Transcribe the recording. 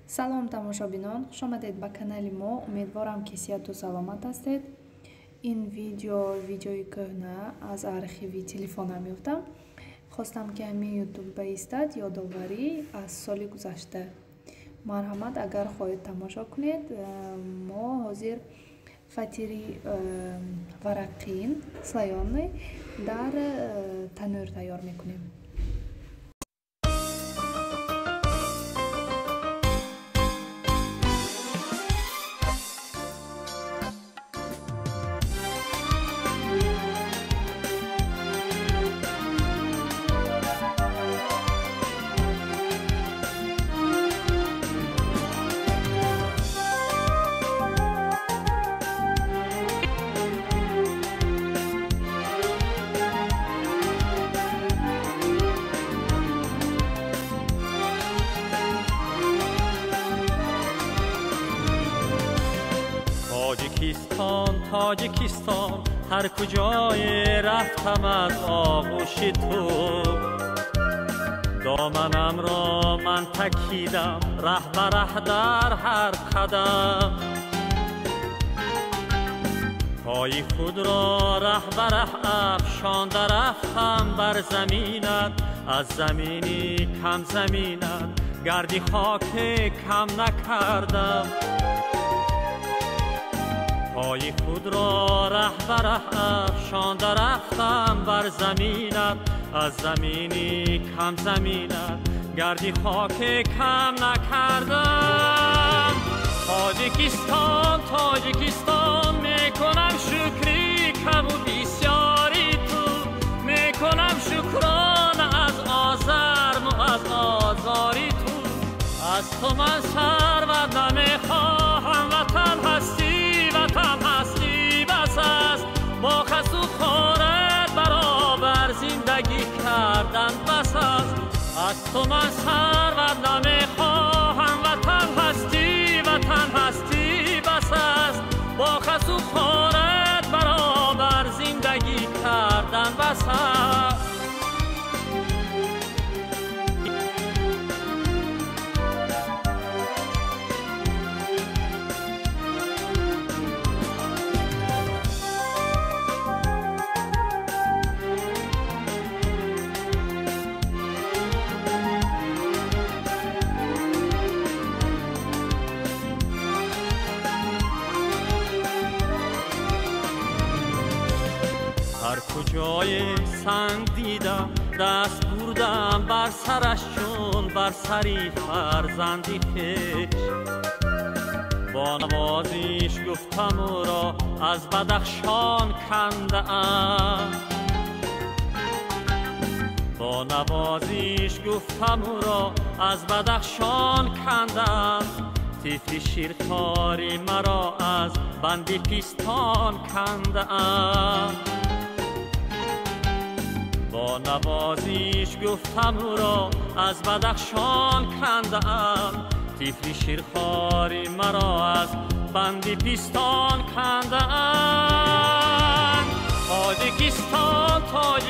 Салом, тамошобинон, хушомадед ба канали мо. Умедворам, ки сиҳату саломат ҳастед. Ин видео видеои кӯҳна аз архиви телефонам ёфтам. Хостам, ки ҳамин Ютуб баистад, ёдоварӣ аз соли гузашта. Марҳамат, агар хоҳед, тамошо кунед. Мо ҳозир фатири варақин, слоёный, дар танӯр тайёр мекунем. Тоҷикистон, Тоҷикистон, ҳар куҷое рафтам, аз оғӯши ту доманамро ман такидам, раҳ ба раҳ, дар ҳар қадам пои худро раҳ ба раҳ афшонда рафтам бар заминат, аз замини кам заминат гарди хоке кам накардам. Пои худро раҳ ба раҳ афшонда рафтам бар заминат, аз замини кам заминат гарди хоке кам накардам. Тоҷикистон, Тоҷикистон, мекунам шукри каму бисёри ту, мекунам шукрона аз озарму аз озори ту. Аз ту ман сарват намехоҳам, ватан ҳастӣ, ватан ҳастӣ бас аст. Бо хасу хорат баробар зиндагӣ кардан бас аст. Аз ту ман сарват намехоҳам, ватан ҳастӣ, ватан ҳастӣ бас аст. Бо хасу хорат баробар зиндагӣ кардан бас аст. Ҳар куҷое санг дидам, даст бурдам бар сараш, чун бар сари фарзанди хеш. Бо навозиш гуфтам, ӯро аз Бадахшон кандаам. Бо навозиш гуфтам, ӯро аз Бадахшон кандаам. Тифли ширхори маро аз банди пистон кандаам. Бо навозиш гуфтам, ӯро аз Бадахшон кандаам. Тифли ширхори маро аз банди пистон кандаам. Тоҷикистон, Тоҷикистон.